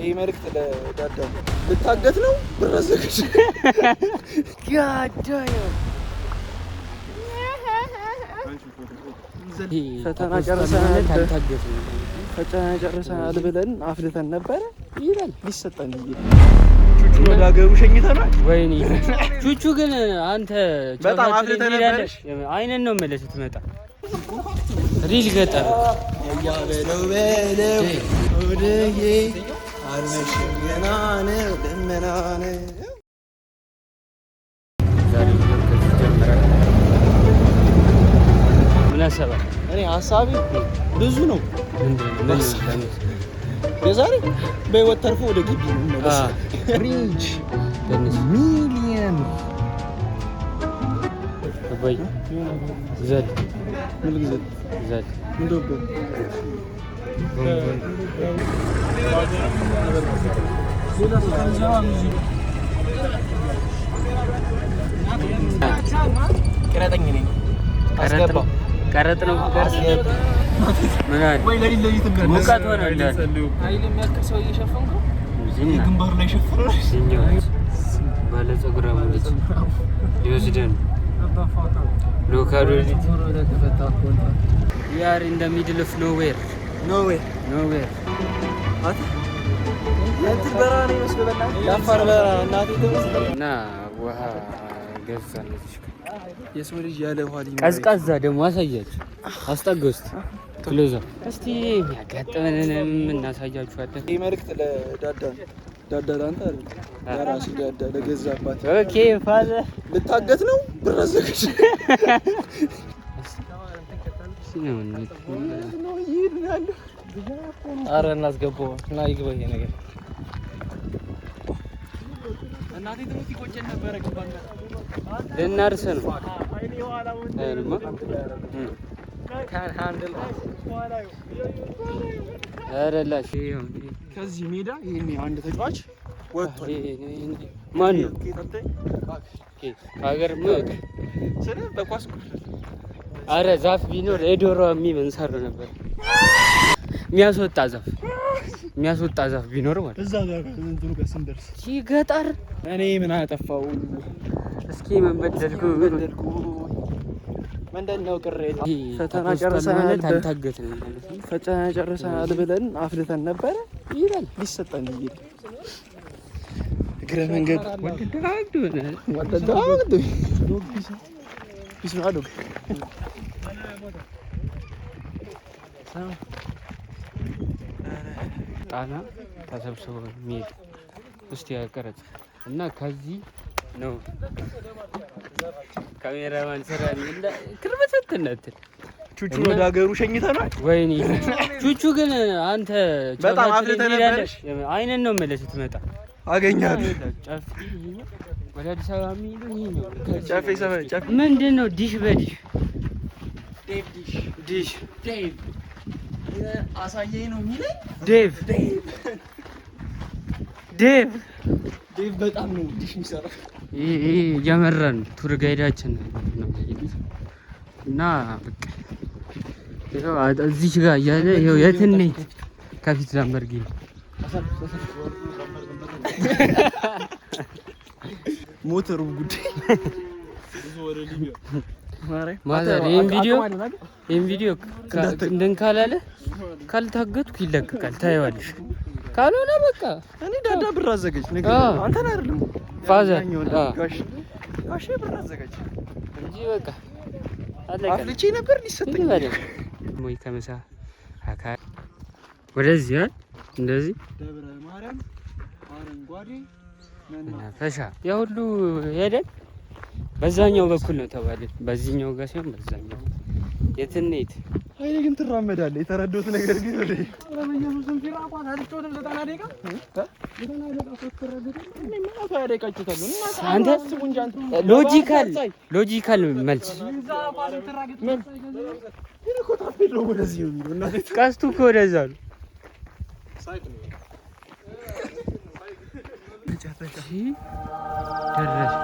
ይህ መልዕክት ለዳዳ ነው። ልታገት ነው፣ ብር አዘጋጅ። ጋዳዮ። ፈተና ጨርሰናል። አልታገትንም። ፈተና ጨርሰናል ብለን አፍልተን ነበረ። ይላል። ሊሰጠን ቹቹ ወደ ሀገሩ ሸኝተናል። ወይኔ ቹቹ ግን አንተ በጣም ጨዋታ አፍልተህ ትሄዳለህ። ነበር። አይንን ነው የምልህ ስትመጣ real ገጠር። በለው በለው ወደዬ፣ አልመሸም ገና ነው፣ ደመና ነው። ዛሬ ከዚህ ጀምረን ምን አሰባል? እኔ ሀሳቤ ብዙ ነው። ምንድን ነው? ምን ነው? የዛሬ በህይወት ተርፎ ወደ ግቢ መመለስ። Rich ትንሽ ሚሊየን። አባይ ግዛል። ምን ጊዜ? ግዛል። እንደው ቅረጠኝ ነኝ። ቀረጥ ነው፣ ቀረጥ ነው። ምን አለ? ወይ ለሊት ለሊት ሙቀት ሆነ እንዳለ። ኃይል የሚያክል ሰው እየሸፈንከው። ዝና ግንባር ላይ ሸፍኖ እዚህኛው ባለ ፀጉራሙ ልጅ ሊወስደን ሎካሉ ልጅ። We are in the middle of nowhere. Nowhere. Nowhere. እንትን በረሃ ነው ይመስል፣ በእናትህ የአፋር በረሃ፣ እናቴ ትመስል። እና ውሃ ገዛን እዚህ ጋር። የሰው ልጅ ያለ ውሃ ሊኖር ቀዝቃዛ ደግሞ አሳያችሁ። አስጠጋው እስቲ close እስቲ፣ የሚያጋጥመንንም እናሳያችኋለን። ይህ መልዕክት ለዳዳ ነው። ዳዳ ለአንተ አይደለም፣ ለራሱ ዳዳ፣ ለገዛ አባት። Okay father. ልታገት ነው፣ ብር አዘጋጅ። ነው እየሄድን ያለው። አረ እናስገባው እና ይግባ ይሄ ነገር። እናቴ ትሙት ይቆጨን ነበረ ግባና። ልናርስ ነው። አይንማ። ኧረ ላሽ። ከዚህ ሜዳ ይሄኔ አንድ ተጫዋች ወጥቷል። ማን ነው? ከሀገር ምን ስለ በኳስ። አረ ዛፍ ቢኖር የዶሮ የሚመንሰር ነበር። የሚያስወጣ ዛፍ፣ የሚያስወጣ ዛፍ ቢኖር ማለት እዛ ጋር እንትኑ ጋር ስንደርስ ይህ ገጠር። እኔ ምን አጠፋው? እስኪ ምን በደልኩ? በደልኩ? ምንድን ነው ቅሬታ? ፈተና አፖስታል ጨርሰናል። ማለት አልታገትንም ማለት ነው። ፈተና ጨርሰናል ብለን አፍልተን ነበረ። ይላል። ሊሰጠን እየሄድን እግረ መንገድ። ወደዳግዱ። ወደዳግዱ ቢስሚላህ ዶግ። ጣና ተሰብስቦ የሚሄድ እስቲ ያቀረጽ እና ከዚህ ነው ካሜራማን ስራ ክርበትት እንዳትል። ቹቹ ወደ ሀገሩ ሸኝተናል። ወይኔ ቹቹ ግን አንተ በጣም ጨዋታ አፍልተህ ትሄዳለህ። ነበር። አይንን ነው የምልህ ስትመጣ። አገኛለሁ። ጨፌ ይሄኛው ወደ አዲስ አበባ የሚሄደው ይሄኛው ነው። ጨፌ ሰፈር ጨፌ። ምንድን ነው? ዲሽ በዲሽ። ዴቭ ዲሽ። ዲሽ። ዴቭ አሳየኝ ነው የሚለኝ። ዴቭ ዴቭ። ዴቭ በጣም ነው ዲሽ የሚሰራው። ይሄ እየመራን tour guide ኣችን ነው እና በቃ ይኸው እዚች ጋር እያለ ይኸው የት እንሂድ? ከፊት ላምበርጊኒ። ሞተሩ ጉዳይ። Mother ይሄን ቪዲዮ እንትን ካላለ፣ ካልታገትኩ ይለቀቃል፣ ታየዋለሽ። ካልሆነ በቃ እኔ ዳዳ ብር አዘጋጅ ነገር አንተን አይደለም። Father። ያኛውን ጋሽ ጋሽ ብር አዘጋጅ። እንጂ በቃ አለቀ። አፍልቼ ነበር ሊሰጠኝ። ወይ ከምሳ አካል ወደዚህ አይደል? እንደዚህ። ደብረ ማርያም አረንጓዴ መናፈሻ ያ ሁሉ ሄደን በዛኛው በኩል ነው ተባለ። በዚህኛው ጋር ሳይሆን በዛኛው የት እንሂድ? ኃይሌ ግን ትራመዳለህ። የተረዳሁት ነገር ግን ወደ 90 ደቂቃ አንተ logical መልስ። ግን እኮ ታፔላው ወደዚህ ነው የሚለው እናቴ። ቀስቱ እኮ ወደዛ ነው። ደረሰ።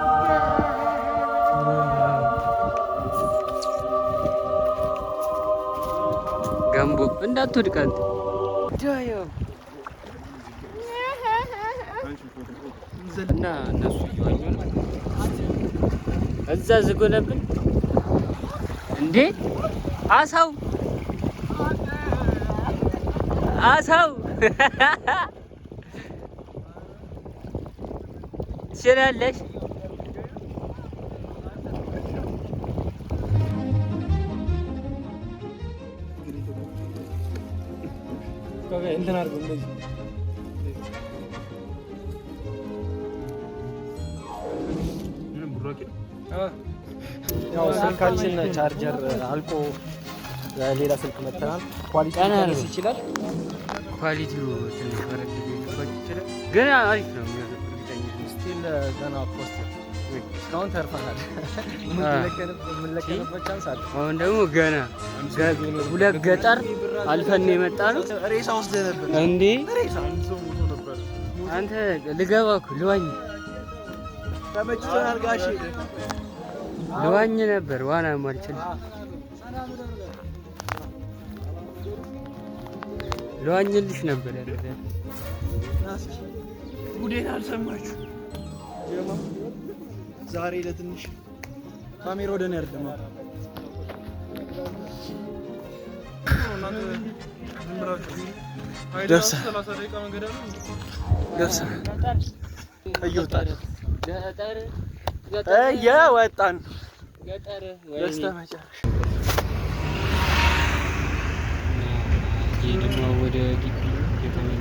ገንቦ እንዳትወድቅ አንተ። ዳዮ። እና እነሱ እየዋኙ ነው። እዛ ዝጎለብን እንዴ አሳው አሳው ትችላለሽ። እንትን አድርገው እንደዚህ ያው ስልካችን ቻርጀር አልቆ ሌላ ስልክ መተናል። Quality ቀና ሊቀንስ ነው። ይችላል። Quality ው ትንሽ ወረድ ሊልባችሁ ይችላል፣ ግን አሪፍ ነው የሚሆነው እርግጠኛ ነኝ። Still ገና post እስካሁን ተርፈናል። የምንለቀንበት chance አለ። አሁን ደግሞ ገና ሁለት ገጠር አልፈን የመጣ ነው ሬሳ ወስደህ ነበር። እንዴ ሬሳ ሰው ሞቶ ነበር። አንተ ልገባ እኮ ልዋኝ ተመችቶናል ጋሼ። ልዋኝ ነበር፣ ዋና አልችልም። ልዋኝልሽ ነበር ያለ ጉዴን አልሰማችሁ ጀማ። ዛሬ ለትንሽ ካሜራ ወደ እኔ አይደለም። ደርሰህ ደርሰህ እየወጣን እየወጣን በስተመጨረሻ ይህ ደግሞ ወደ ግቢ የተመለስን